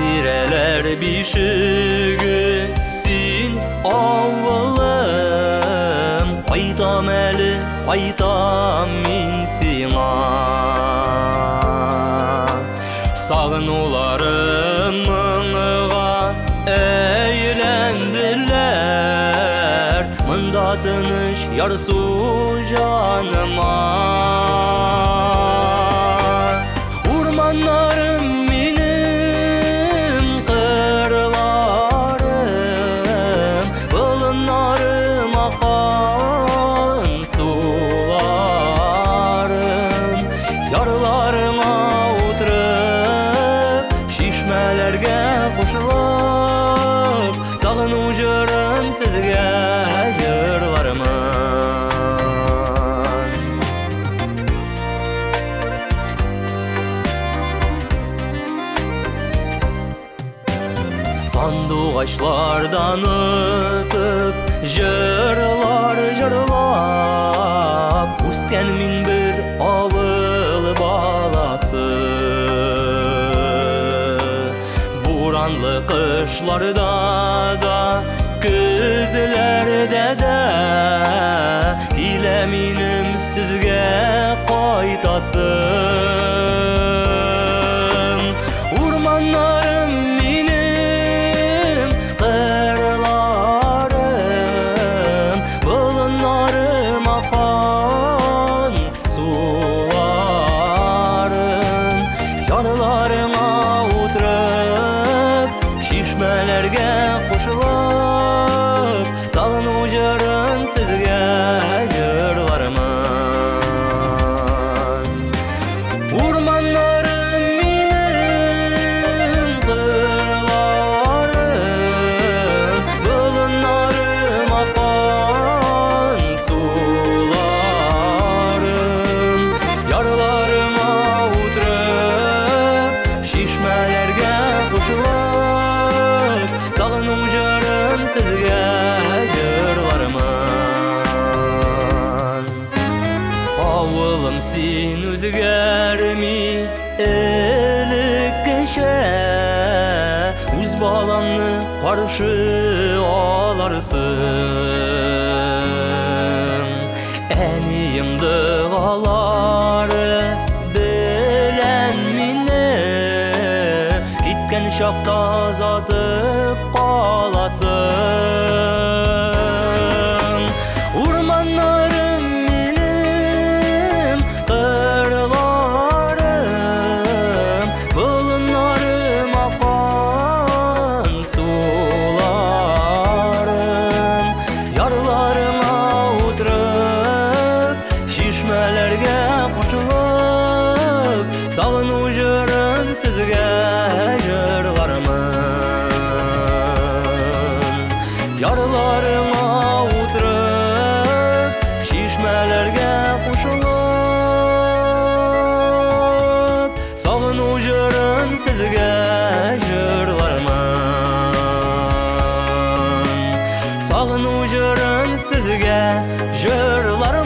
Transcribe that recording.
Хатирәләр бишеге син, авылым. Кайтам әле, кайтам мин сиңа. Сагынуларым моңга әйләнделәр, монда тыныч ярсу җаныма. Урманнарым минем, кырларым, болыннарым аккан суларым, ярларыңа утырып, чишмәләргә кушылып, сагыну җырын сезгә җырлармын. Сандугачлардан отып, җырлар җырлап, үскән мин бер авыл баласы. Буранлы кышларда да, көзләрдә дә килә минем сезгә кайтасым. Урманнарым минем, кырларым, болыннарым аккан суларым, ярларыңа утырып, чишмәләргә кушылып, сагыну җырын сезгә җырлармын. Урманнарым минем, кырларым, болыннарым аккан суларым, ярларыма утырып, чишмәләргә кушылып, сагыну җырын сезгә җырлармын. Авылым, син үзгәрми элеккечә, үз балаңны каршы аларсың. Әнием догалары белән мине киткән чакта озатып каласың. Урманнарым минем, кырларым, болыннарым аккан суларым, ярларыма утырып, чишмәләргә кушылып, сагыну җырын сезгә җырлармын. Ярларыма утырып, чишмәләргә кушылып, сагыну җырын сезгә җырлармын. Сагыну җырын сезгә җырлармын.